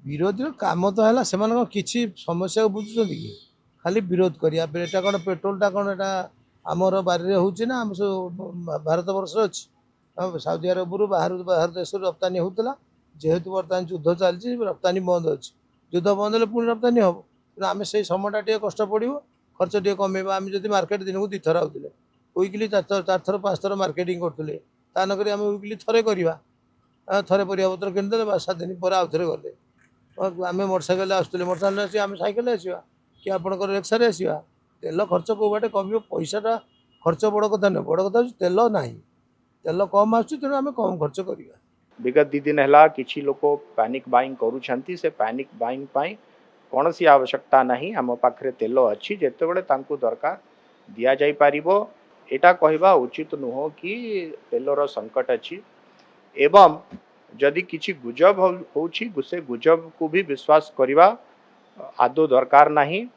ବିରୋଧୀର କାମ ତ ହେଲା ସେମାନଙ୍କ କିଛି ସମସ୍ୟାକୁ ବୁଝୁଛନ୍ତି କି? ଖାଲି ବିରୋଧ କରିବା। ଏଇଟା କ'ଣ ପେଟ୍ରୋଲଟା କ'ଣ ଏଇଟା ଆମର ବାରିରେ ହେଉଛି ନା ଆମ ସବୁ ଭାରତ ବର୍ଷରେ ଅଛି? ସାଉଦି ଆରବରୁ, ବାହାରୁ, ବାହାର ଦେଶରୁ ରପ୍ତାନୀ ହେଉଥିଲା। ଯେହେତୁ ବର୍ତ୍ତମାନ ଯୁଦ୍ଧ ଚାଲିଛି, ରପ୍ତାନୀ ବନ୍ଦ ଅଛି। ଯୁଦ୍ଧ ବନ୍ଦ ହେଲେ ପୁଣି ରପ୍ତାନୀ ହେବ। ତେଣୁ ଆମେ ସେଇ ସମୟଟା ଟିକେ କଷ୍ଟ ପଡ଼ିବ, ଖର୍ଚ୍ଚ ଟିକେ କମେଇବା। ଆମେ ଯଦି ମାର୍କେଟ ଦିନକୁ 2 ଥର ଆଉଥିଲେ, ୱିକଲି ଚାରିଥର, ଚାରିଥର, ପାଞ୍ଚ ଥର ମାର୍କେଟିଂ କରୁଥିଲେ, ତା ନକରି ଆମେ ୱିକଲି ଥରେ କରିବା। ଥରେ ପରିବାପତ୍ର କିଣିଦେଲେ ବା 7 ଦିନ ପରେ ଆଉ ଥରେ ଗଲେ। ଆମେ ମୋଟରସାଇକେଲରେ ଆସୁଥିଲେ, ମୋଟରସାଇକେଲରେ ଆସିବା, ଆମେ ସାଇକେଲରେ ଆସିବା କି ଆପଣଙ୍କର ରିକ୍ସାରେ ଆସିବା। ତେଲ ଖର୍ଚ୍ଚ କେଉଁ ବାଟେ କମିବ। ପଇସାଟା ଖର୍ଚ୍ଚ ବଡ଼ କଥା ନୁହେଁ, ବଡ଼ କଥା ହେଉଛି ତେଲ ନାହିଁ, ତେଲ କମ୍ ଆସୁଛି, ତେଣୁ ଆମେ କମ୍ ଖର୍ଚ୍ଚ କରିବା। ବିଗତ 2 ଦିନ ହେଲା କିଛି ଲୋକ ପ୍ୟାନିକ୍ ବାଇଂ କରୁଛନ୍ତି। ସେ ପ୍ୟାନିକ୍ ବାଇଂ ପାଇଁ କୌଣସି ଆବଶ୍ୟକତା ନାହିଁ। ଆମ ପାଖରେ ତେଲ ଅଛି, ଯେତେବେଳେ ତାଙ୍କୁ ଦରକାର ଦିଆଯାଇପାରିବ। ଏଇଟା କହିବା ଉଚିତ ନୁହଁ କି ତେଲର ସଙ୍କଟ ଅଛି। ଏବଂ ଯଦି କିଛି ଗୁଜବ ହେଉଛି, ସେ ଗୁଜବକୁ ବି ବିଶ୍ୱାସ କରିବା ଆଦୌ ଦରକାର ନାହିଁ।